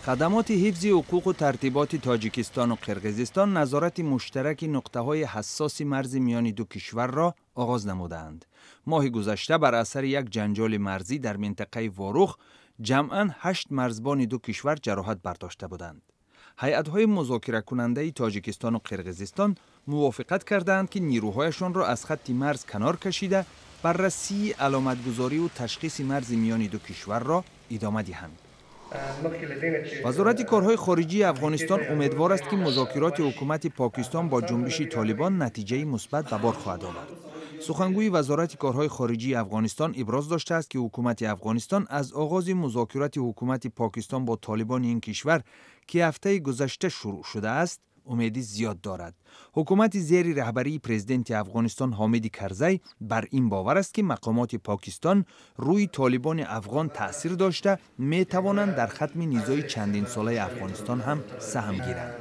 Хадамоти ҳифзи ҳуқуқу тартиботи Тоҷикистону Қирғизистон назорати муштараки нуқтаҳои ҳассоси марзи миёни ду кишварро оғоз намудаанд. Моҳи гузашта бар асари як ҷанҷоли марзӣ дар минтақаи Ворух ҷамъан ҳашт марзбони ду кишвар ҷароҳат бардошта буданд. Ҳайатҳои музокиракунандаи Тоҷикистону Қирғизистон мувофиқат кардаанд, ки нирӯҳояшонро аз хатти марз канор кашида, баррасии аломатгузориву ташхиси марзи миёни ду кишварро идома диҳанд. Вазорати корҳои хориҷии Афғонистон умедвор аст, ки музокироти ҳукумати Покистон бо ҷунбиши Толибон натиҷаи мусбат ба бор хоҳад овард. Сухангӯи Вазорати корҳои хориҷии Афғонистон иброз доштааст, ки ҳукумати Афғонистон аз оғози музокироти ҳукумати Покистон бо толибони ин кишвар, ки ҳафтаи гузашта шурӯъ шудааст, умеди зиёд дорад. Ҳукумати зери раҳбарии президенти Афғонистон Ҳомиди Карзай бар ин бовар аст, ки мақомоти Покистон рӯи толибони афғон таъсир дошта метавонанд, дар хатми низои чандинсолаи Афғонистон ҳам саҳм гиранд.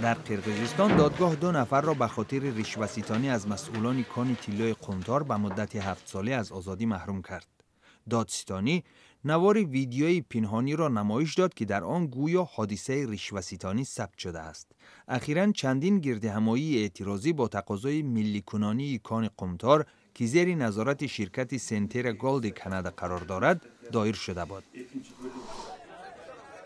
Дар Қирғизистон додгоҳ ду нафарро ба хотири ришваситонӣ аз масъулони кони тиллои Қумтор ба муддати 7 солӣ аз озодӣ маҳрум кард. Додситонӣ навори видеои пинҳониро намоиш дод, ки дар он гӯё ҳодисаи ришваситонӣ сабт шудааст. Ахиран чандин гирдиҳамоии эътирозӣ бо тақозои милликунонии кони Қумтор, ки зери назорати ширкати Сентера Голди Канада қарор дорад, доир шуда буд.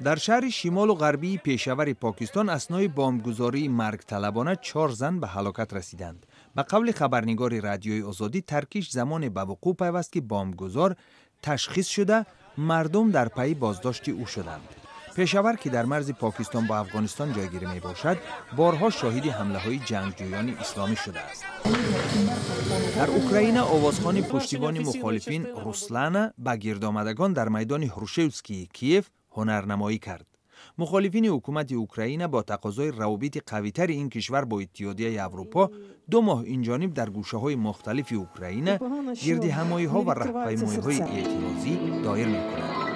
Дар шаҳри шимолу ғарбии Пешавари Покистон аснои бомбгузории маргталабона чор зан ба ҳалокат расиданд. Ба қавли хабарнигори Радиои Озодӣ, таркиш замоне ба вуқӯъ пайваст, ки бомбгузор ташхис шуда, мардум дар пайи боздошти ӯ шуданд. Пешавар, ки дар марзи Покистон бо Афғонистон ҷойгир мебошад, борҳо шоҳиди ҳамлаҳои ҷангҷӯёни исломӣ шудааст. Дар Украина овозхони пуштибони мухолифин Руслана ба гирдомадагон дар майдони Ҳрушевскии Киев ҳунарнамоӣ кард. Мухолифини ҳукумати Украина бо тақозои равобити қавитари ин кишвар бо Иттиҳодияи Аврупо 2 моҳ инҷониб дар гӯшаҳои мухталифи Украина гирдиҳамоиҳо ва раҳпаймоиҳои эътирозӣ доир мекунанд.